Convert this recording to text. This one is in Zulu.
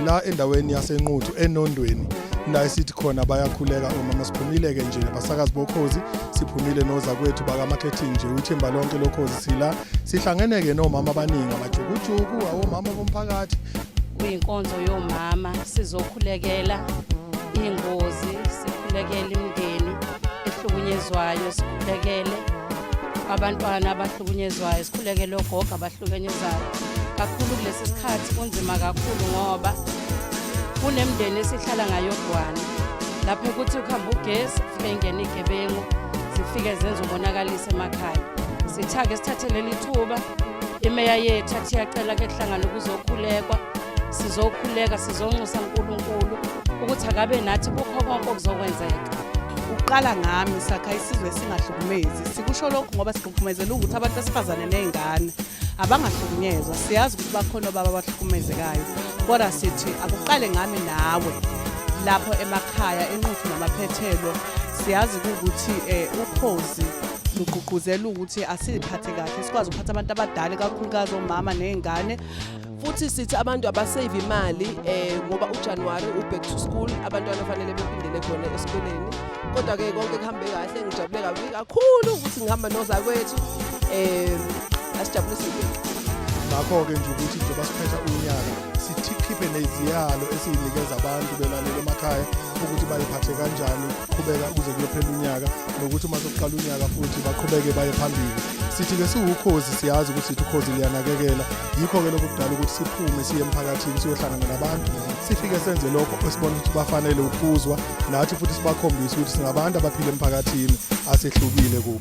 Sila endaweni yaseNquthu eNondweni la esithi khona bayakhuleka omama. Siphumile-ke nje nabasakazi boKhozi, siphumile nozakwethu baka-marketing nje uthimba lonke loKhozi. Sila sihlangene-ke nomama abaningi, amajukujuku awomama bomphakathi. Kuyinkonzo yomama, sizokhulekela iy'ngozi, sikhulekele imindeni ehlukunyezwayo, sikhulekele abantwana abahlukunyezwayo, sikhulekele ogogo abahlukunyezwayo kakhulu. Kulesi sikhathi kunzima kakhulu ngoba kunemindeni esihlala ngayodwana lapho kuthi kuhamba ugesi kufike ingene iy'gebengu, zifike zenze umonakaliso emakhaya. Sithake sithathe leli thuba, imeya yethu athi iyacela ke kuhlangane kuzokhulekwa, sizokhuleka, sizonxusa uNkulunkulu ukuthi akabe nathi kukho konke okuzokwenzeka. Uqala ngami, sakha isizwe singahlukumezi. Sikusho lokhu ngoba sigqugqumezela ukuthi abantu besifazane ney'ngane abangahlukunyezwa. Siyazi ukuthi bakhona obaba abahlukumezekayo, kodwa sithi akuqale ngami nawe lapho emakhaya eNquthu namaphethelo. Siyazi ukuthi uKhozi lugqugquzela ukuthi asiphathe kahle, sikwazi ukuphatha abantu abadala, ikakhulukazi omama ney'ngane. Futhi sithi abantu abasave imali ngoba uJanuary u-back to school, abantwana fanele bephindele khona esikoleni. Kodwa ke konke kuhambe kahle, ngijabule kabi kakhulu ukuthi ngihamba nozakwethu. Asijabulisile. Ngakho-ke nje ukuthi njengoba siphetha unyaka, sikhiphe neziyalo esiyinikeza abantu belalela emakhaya ukuthi bayiphathe kanjani qhubeka kuze kuyophela unyaka, nokuthi uma sekuqala unyaka futhi baqhubeke baye phambili. Sithi-ke siwuKhozi, siyazi ukuthi sithi uKhozi liyanakekela, yikho-ke lokhu kudala ukuthi siphume siye emphakathini, siyohlangana nabantu, sifike senze lokho esibona ukuthi bafanele ukuzwa, nathi futhi sibakhombise ukuthi singabantu abaphila emphakathini, asehlukile kubo.